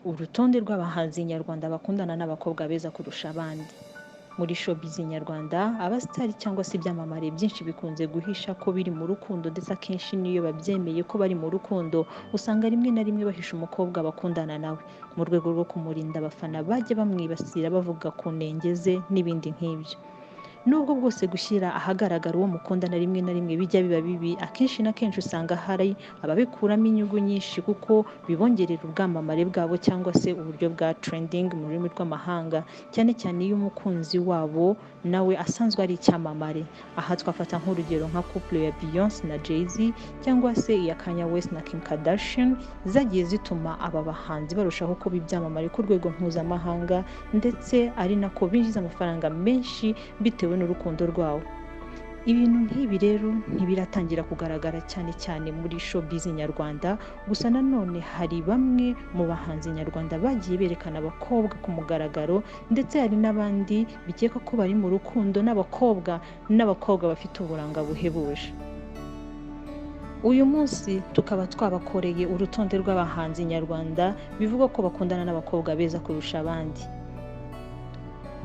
Urutonde rw'abahanzi nyarwanda bakundana n'abakobwa beza kurusha abandi. Muri showbiz nyarwanda, abasitari cyangwa se ibyamamare byinshi bikunze guhisha ko biri mu rukundo, ndetse akenshi n'iyo babyemeye ko bari mu rukundo, usanga rimwe na rimwe bahisha umukobwa bakundana nawe mu rwego rwo kumurinda abafana bajya bamwibasira bavuga ku nenge ze n'ibindi nk'ibyo. Nubwo bwose gushyira ahagaragara uwo mukundana rimwe na rimwe bijya biba bibi, akenshi na kenshi usanga hari ababikuramo inyungu nyinshi kuko bibongerera ubwamamare bwabo cyangwa se uburyo bwa trending mu rurimi rw'amahanga, cyane cyane iyo umukunzi wabo nawe asanzwe ari icyamamare. Aha twafata nk'urugero nka couple ya Beyonce na Jay-Z cyangwa se iya Kanye West na Kim Kardashian, zagiye zituma aba bahanzi barushaho kuba ibyamamare ku rwego mpuzamahanga, ndetse ari nako binjiza amafaranga menshi bitewe n'urukundo rwabo. Ibintu nk'ibi rero ntibiratangira kugaragara cyane cyane muri showbiz nyarwanda, gusa nanone hari bamwe mu bahanzi nyarwanda bagiye berekana abakobwa ku mugaragaro, ndetse hari n'abandi bikekwa ko bari mu rukundo n'abakobwa bafite uburanga buhebuje. Uyu munsi tukaba twabakoreye urutonde rw'abahanzi nyarwanda bivugwa ko bakundana n'abakobwa beza kurusha abandi.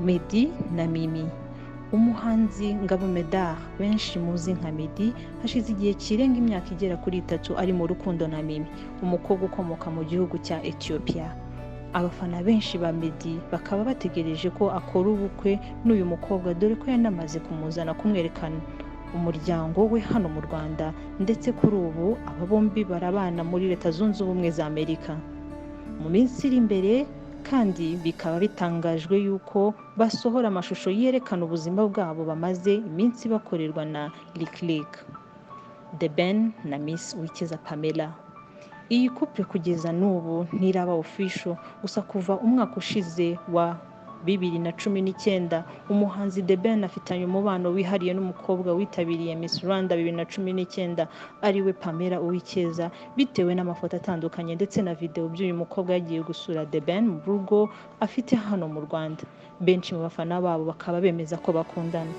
Meddy na Mimi. Umuhanzi Ngabo Medard benshi muzi nka Meddy, hashize igihe kirenga imyaka igera kuri 3 ari mu rukundo na Mimi, umukobwa ukomoka mu gihugu cya Ethiopia. Abafana benshi ba Meddy bakaba bategereje ko akora ubukwe n'uyu mukobwa, dore ko yanamaze kumuzana kumwerekana umuryango we hano mu Rwanda, ndetse kuri ubu aba bombi barabana muri Leta Zunze Ubumwe za Amerika. Mu minsi iri imbere kandi bikaba bitangajwe yuko basohora amashusho yerekana ubuzima bwabo bamaze iminsi bakorerwa na Lick Lick. The Ben na Miss Uwicyeza Pamela. Iyi couple kugeza n'ubu ntiraba official, gusa kuva umwaka ushize wa 2019 umuhanzi The Ben afitanye umubano wihariye n'umukobwa witabiriye Miss Rwanda 2019 ariwe Pamela Uwicyeza, bitewe n'amafoto atandukanye ndetse na video by'uyu mukobwa yagiye gusura The Ben mu rugo afite hano mu Rwanda. Benshi mu bafana babo bakaba bemeza ko bakundana.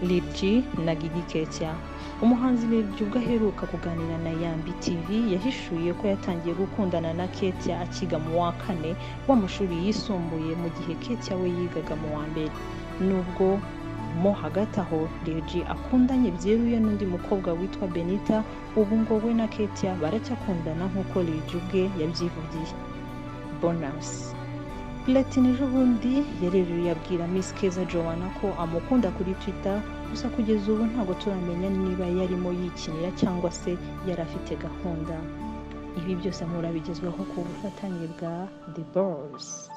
Lil G na Gigi Ketia. Umuhanzi Lil G ubwo aheruka kuganira na Yambi TV yahishuye ko yatangiye gukundana na Ketia akiga mu wa 4 w'amashuri yisumbuye, mu gihe Ketia we yigaga mu wa 1. Nubwo mo hagati aho Lil G akundanye byeruye n'undi mukobwa witwa Benita, ubu ngo we na Ketia baracyakundana nk'uko Lil G ubwe yabyivugiye. Bonus. Platini ejo bundi yareruye abwira Miss Keza Joanna ko amukunda kuri Twitter, gusa kugeza ubu ntabwo turamenya niba yarimo yikinira cyangwa se yari afite gahunda. Ibi byose murabigezwaho ku bufatanye bwa The Boss.